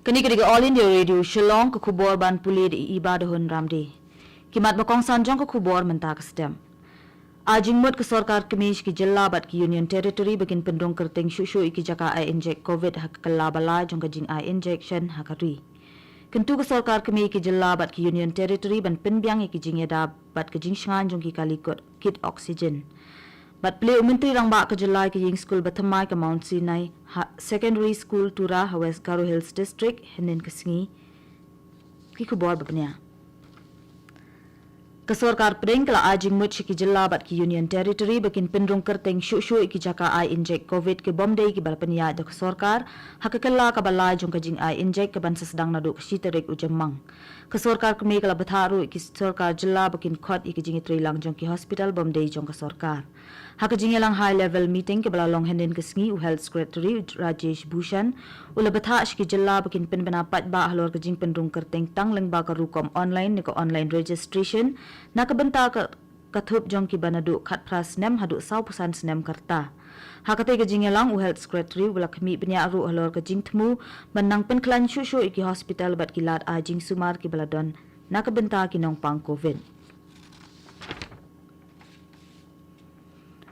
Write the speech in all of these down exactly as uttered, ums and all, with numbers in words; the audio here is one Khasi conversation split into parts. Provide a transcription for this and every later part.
Kane ka dei ka All India Radio Shillong, ka khubor ban pule da i Iba Dahun Ramde. Ki mat ba kongsan jong ka khubor mynta ka step. Ai jingmut ka sorkar kmie sha ki jylla bad ki Union Territory ba kin pynrung kyrteng shuh shuh ïa ki jaka ai injek covid ha ka kylla ba lai jong ka jingai injection ha ka ri. Kyntu ka sorkar kmie ïa ki jylla bad ki Union Territory ban pynbiang ïa ki jingïada bad ka jingshngaiñ jong ki kali kot kit oxygen. Bad plie u Myntri Rangbah ka jylla ïa ka ïing skul ba thymmai ka Mount Sinai ha Secondary School Tura ha West Garo Hills District hynnin ka sngi. Ki khubor ba bniah. Ka sorkar pdeng ka la ai jingmut sha ki jylla bad ki Union Territory ba kin pynrung kyrteng shuh shuh ïa ki jaka ai injek covid ki bym dei kiba la pynïaid da ka sorkar ha ka kylla kaba lai jong ka jingai injek kaban sa sdang naduh ka shi tarik u Jymmang. Ka sorkar kmie ka la bthah ruh ïa ki sorkar jylla ba kin khot ïa ki jingïatreilang jong ki hospital bym dei jong ka sorkar. Ha ka jingïalang high level meeting kaba la long hynnin ka sngi, u Health Secretary Rajesh Bhushan u la bthah sha ki jylla ba kin pynbna paidbah halor ka jingpynrung kyrteng tang lyngba ka rukom online ne ka online registration na ka bynta ka, ka thup jong kiba naduh khatphra snem haduh sawphew san snem ka rta. Ha katei ka jingïalang, u Health Secretary u la khmih bniah ruh halor ka jingthmu ban nang pynkhlaiñ shuh shuh ïa ki hospital bad ki lad ai jingsumar kiba la don na ka bynta ki nongpang covid.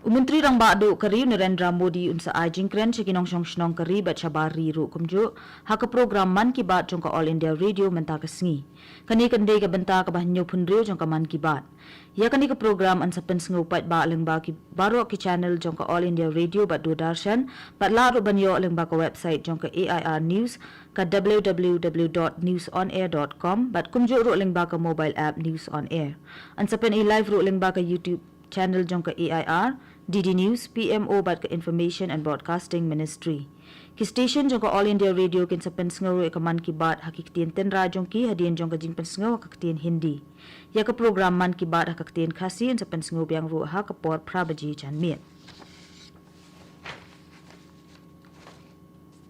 U Myntri Rangbah Duh ka ri u Narendra Modi un sa ai jingkren sha ki nongshong shnong ka ri bad shabar ri ruh kumjuh ha ka program Mann Ki Baat jong ka All India Radio mynta ka sngi. Kane kan dei ka bynta kaba hynñiewphew hynriew jong ka Mann Ki Baat. Ïa kane ka program yn sa pynsngew paidbah lyngba ki baroh ki channel jong ka All India Radio bad Doordarshan bad lah ruh ban ïoh lyngba ka website jong ka A I R News, ka W W W dot news on air dot com bad kumjuh ruh lyngba ka mobile app News on Air. Yn sa pyn-i live ruh lyngba ka YouTube channel jong ka A I R, D D News, P M O bad ka Information and Broadcasting Ministry. Ki station jong ka All India Radio kin sa pynsngew ruh ïa ka Mann Ki Baat ha ki ktien tynrai jong ki hadien jong ka jingpynsngew ha ka ktien Hindi. Ïa ka program Mann Ki Baat ha ka ktien Khasi yn sa pynsngew biang ruh ha ka por phra baje janmiet.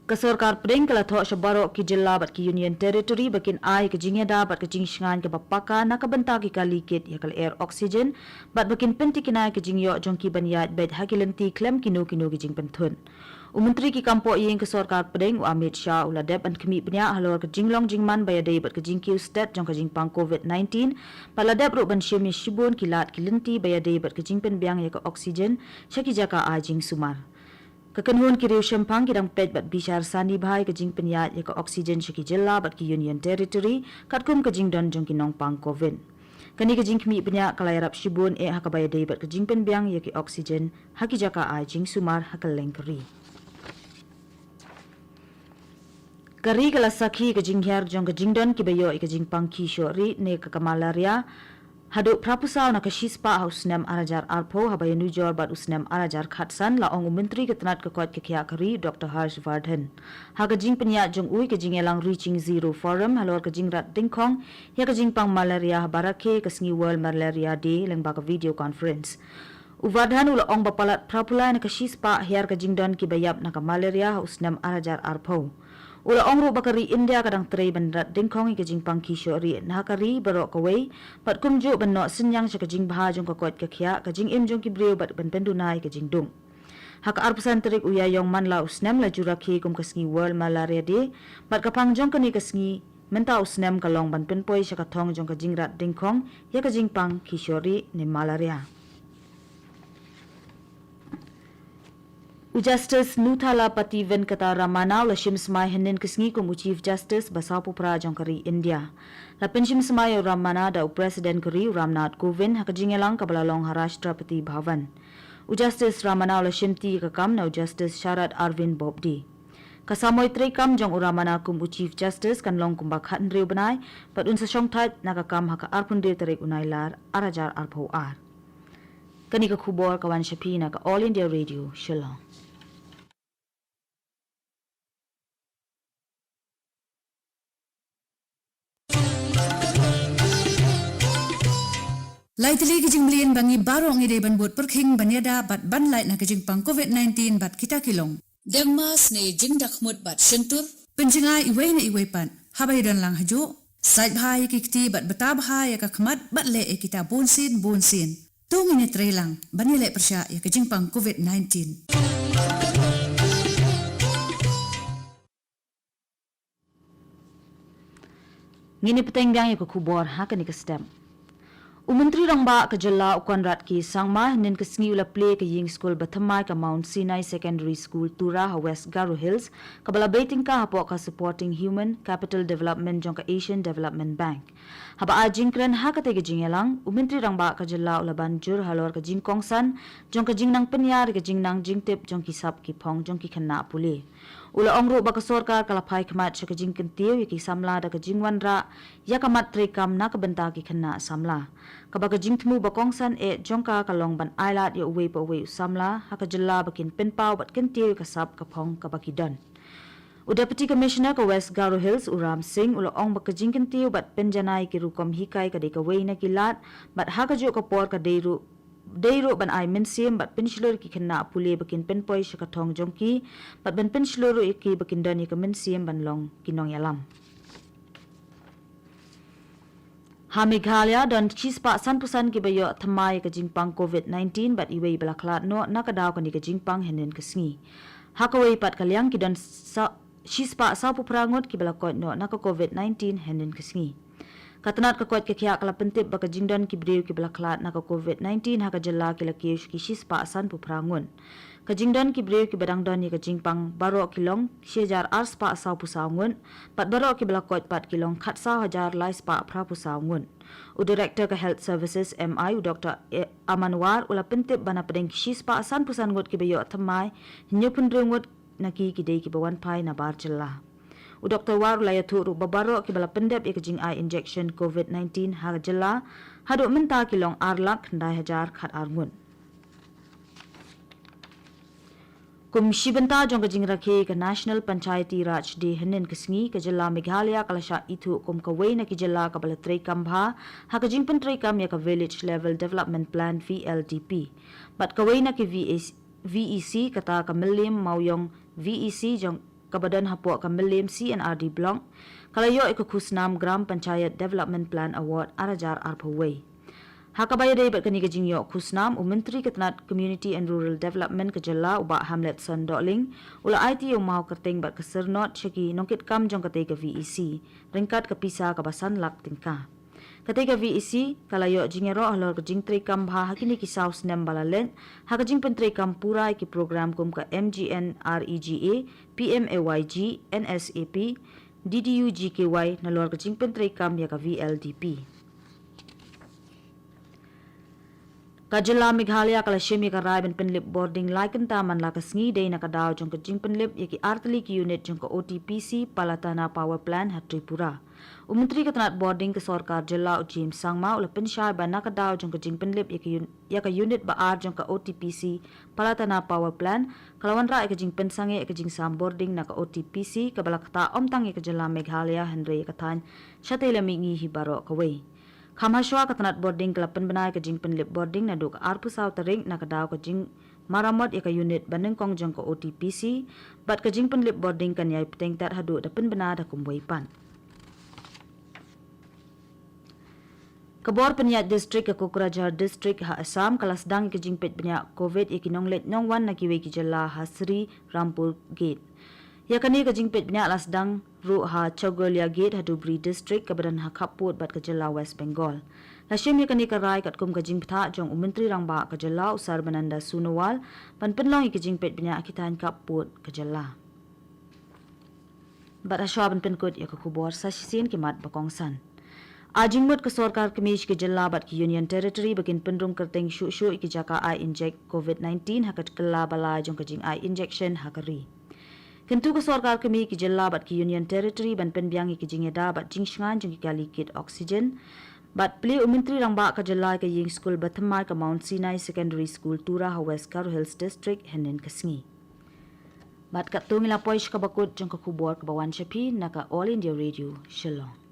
Ka sorkar pdeng ka la thoh sha baroh ki jylla bad ki Union Territory ba kin ai ka jingïada bad ka jingshngaiñ kaba paka na ka bynta ki kali kit ïa ka lyer oxygen bad ba kin pyntikna ïa ka jingïoh jong ki ban ïaid beit ha ki lynti khlem kino kino ki jingpynthut. U Myntri ki kam poh ïing ka sorkar pdeng u Amit Shah u la dep ban khmih bniah halor ka jinglong jingman ba ïadei bad ka jingkiew stet jong ka jingpang covid nineteen bad la dep ruh ban shim ïa shibun ki lad ki lynti ba ïadei bad ka jingpynbiang ïa ka oxygen sha ki jaka ai jingsumar. Ka kynhun ki riewshemphang ki dang peit bad bishar sani bha ïa ka jingpynïaid ïa ka oxygen sha ki jylla bad ki Union Territory katkum ka jingdon jong ki nongpang covid. Kane ka jingkhmih bniah ka la ïarap shibun eh ha kaba ïadei bad ka jingpynbiang ïa ki oxygen ha ki jaka ai jingsumar ha kylleng ka ri. Ka ri ka la sakhi ïa ka jinghiar jong ka jingdon kiba ïoh ïa ka jingpang khih shohrieh ne ka, ka malaria haduh phraphew saw na ka shispah ha u snem ar hajar arphew haba ïanujor bad u snem ar hajar khatsan, la ong u Myntri ka tnat ka koit ka khiah ka ri, Doctor Harsh Vardhan. Ha ka jingpynïaid jong u ïa ka jingïalang Reaching Zero Forum halor ka jingrat dyngkhong ïa ka jingpang malaria ha ba rakhe ka sngi World Malaria Day lyngba ka video conference, u Vardhan u la ong ba palat phraphew lai na ka shispah hiar ka jingdon kiba ïap na ka malaria ha u snem ar hajar arphew. U la ong ruh ba ka ri India ka dang trei ban rat dyngkhong ïa ka jingpang khih shohrieh na ka ri baroh kawei bad kumjuh ban noh synñiang sha ka jingbha jong ka koit ka khiah, ka jingim jong ki briew bad ban pynduna ïa ka jingduk. Ha ka arphew san tarik u Ïaïong man la u snem la ju rakhe kum ka sngi World Malaria Day bad ka phang jong kane ka sngi mynta u snem ka long ban pynpoi sha ka thong jong ka jingrat dyngkhong ïa ka jingpang khih shohrieh ne malaria. U Justice Nuthalapathy Venkata Ramana u la shim smai hynnin ka sngi kum u Chief Justice ba sawphew phra jong ka ri India. La pynshim smai ïa u Ramana da u President ka ri u Ramnath Kovind ha ka jingïalang kaba la long ha Rashtrapati Bhavan. U Justice Ramana u la shimti ïa ka kam na u Justice Sharad Arvind Bobde. Ka samoi treikam jong u Ramana kum u Chief Justice kan long kumba khathynriew bnai bad un sa shongthait na ka kam ha ka arphew hynriew tarik u Nailar ar hajar arphew ar. Kane ka khubor ka wan sha phi na ka All India Radio Shillong. Lai tylli ki jingmlien ba ngi baroh ngi dei ban bud pyrkhing ban ïada bad ban lait na ka jingpang covid nineteen bad kita ki long dengmas ne jingdakhmut bad shyntur. Pynjngai iwei na iwei pat haba ïadon lang hajuh. Sait bha ïa ki kti bad bta bha ïa ka khmat bad leh ïa kita bunsien bunsien. To ngin ïatreilang ban ïaleh pyrshah ïa ka jingpang covid nineteen. Ngin ïa bteng biang ïa ka khubor ha kane ka step. U Myntri Rangbah ka jylla u Conrad K Sangma hynnin ka sngi u la plie ka ïing skul ba thymmai ka Mount Sinai Secondary School Tura ha West Garo Hills, kaba la bei tyngka hapoh ka Supporting Human Capital Development jong ka Asian Development Bank. Haba ai jingkren ha katei ka jingïalang, u Myntri Rangbah ka jylla u la ban jur halor ka jingkongsan jong ka jingnang pynïar ïa ka jingnang jingtip jong ki sap ki phong jong ki khynnah pule. U la ong ruh ba ka sorkar ka la phai khmat sha ka jingkyntiew ïa ki samla da ka jingwanrah ïa ka mat treikam na ka bynta ki khynnah samla, kaba ka jingthmu ba kongsan eh jong ka ka long ban ailad ïa uwei pa uwei u samla ha ka jylla ba kin pynpaw bad kyntiew ïa ka sap ka phong kaba ki don. U Deputy Commissioner ka West Garo Hills, u Ram Singh, u la ong ba ka jingkyntiew bad pynjanai ki rukom hikai ka dei kawei na ki lad, bad ha kajuh ka por ka dei ruh, dei ruh ban ai mynsiem bad pynshlur ïa ki khynnah pule ba kin pynpoi sha ka thong jong ki, bad ban pynshlur ruh ïa ki ba kin don ïa ka mynsiem ban long ki nongïalam. Ha Meghalaya don shispah sanphew san kiba ïoh thymmai ïa ka jingpang COVID nineteen bad iwei ba la khlad noh na ka daw kane ka jingpang hynnin ka sngi. Ha kawei pat ka liang ki don sa, shispah sawphew phra ngut kiba la koit noh na ka COVID nineteen hynnin ka sngi. Ka tnat ka koit ka khiah ka la pyntip ba ka jingdon ki briew kiba la khlad na ka COVID nineteen ha ka jylla ki la kiew sha ki shispah sanphew phra ngut. Ka jingdon ki briew kiba dang don ïa ka jingpang baroh ki long shi hajar arspah sawphew saw ngut, bad baroh kiba la koit pat ki long khatsaw hajar laispah phraphew saw ngut. U Director ka Health Services, M I, u Doctor E-, Aman War, u la pyntip ba na pdeng ki shispah sanphew san ngut kiba ïoh thymmai, hynñiewphew hynriew ngut na ki ki dei kiba wan phai na bar jylla. U Doctor War u la ïathuh ruh ba baroh kiba la pyndep ïa ka jingai injection COVID nineteen ha ka jylla haduh mynta ki long ar lak khyndai hajar khatar ngut. Kum shi bynta jong ka jingrakhe ka National Panchayati Raj Day hynnin ka sngi, ka jylla Meghalaya ka la shah ithuh kum kawei na ki jylla kaba la treikam bha ha ka jingpyntreikam ïa ka Village Level Development Plan, V L D P. Bad kawei na ki V A C, V E C, kata ka Mylliem Mawiong V E C jong kaba don hapoh ka Mylliem C and R D Block, ka la ïoh ïa ka khusnam Gram Panchayat Development Plan Award ar hajar arphew wei. Ha kaba ïadei bad kane ka jingïoh khusnam, u Myntri ka tnat Community and Rural Development ka jylla, u Bah Hamletson Dohling, u la aiti ïa u maw kyrteng bad ka syrnod sha ki nongkitkam jong katei ka V E C ryngkat ka pisa kaba san lak tyngka. Katei ka V E C ka la ïoh jingïaroh halor ka jingtreikam bha ha kine ki saw snem ba la leit ha ka jingpyntreikam pura ïa ki program kum ka M G N R E G A, P M A Y G, N S A P, D D U G K Y, nalor ka jingpyntreikam ïa ka V L D P. Ka jylla Meghalaya ka la shim ïa ka rai ban pynlip bording lai kynta man la ka sngi, dei na ka daw jong ka jingpynlip ïa ki artylli ki unit jong ka O T P C Palatana Power Plant ha Tripura. U Myntri ka tnat bording ka sorkar jylla, u James Sangma, u la pynshai ba na ka daw jong ka jingpynlip ïa ka un-, ïa ka unit ba ar jong ka O T P C Palatana Power Plant, ka la wanrah ïa ka jingpynsangeh ïa ka jingsam bording na ka O T P C, kaba la ktah ym tang ïa ka jylla Meghalaya hynrei ïa ka thaiñ shatei lam mihngi hi baroh kawei. Kham hashwa, ka tnat bording ka la pynbna ïa ka jingpynlip bording naduh ka arphew saw tarik na ka daw ka jingmaramot ïa ka unit ba nyngkong jong ka O T P C, bad ka jingpynlip bording kan ïai bteng tad haduh da pynbna da kumwei pat. Ka bor pynïaid district ka Kokrajhar District ha Assam ka la sdang ïa ka jingpeit bniah COVID ïa ki nongleit nongwan na kiwei ki jylla ha Srirampur Gate. Ïa kane ka jingpeit bniah la sdang ruh ha Chogoliya Gate ha Dhubri District kaba don ha khappud bad ka jylla West Bengal. La shim ïa kane ka rai katkum ka jingbthah jong u Myntri Rangbah ka jylla, u Sarbananda Sonowal, ban pynlong ïa ka jingpeit bniah ha ki thaiñ khappud ka jylla. Bad hashwa ban pynkut ïa ka khubor, sa shisien ki mat ba kongsan. Ai jingmut ka sorkar kmie sha ki jylla bad ki Union Territory ba kin pynrung kyrteng shuh shuh ïa ki jaka ai injek COVID nineteen ha ka kylla ba lai jong ka jingai injection ha ka ri. Kyntu ka sorkar kmie ki jylla bad ki Union Territory ban pynbiang ïa ki jingïada bad jingshngaiñ jong ki kali kit oxygen. Bad plie u Myntri Rangbah ka jylla ïa ka ïing skul ba thymmai ka Mount Sinai Secondary School Tura ha West Garo Hills District hynnin ka sngi. Bad katto ngi la poi sha kaba kut jong ka khubor kaba wan sha phi na ka All India Radio Shillong.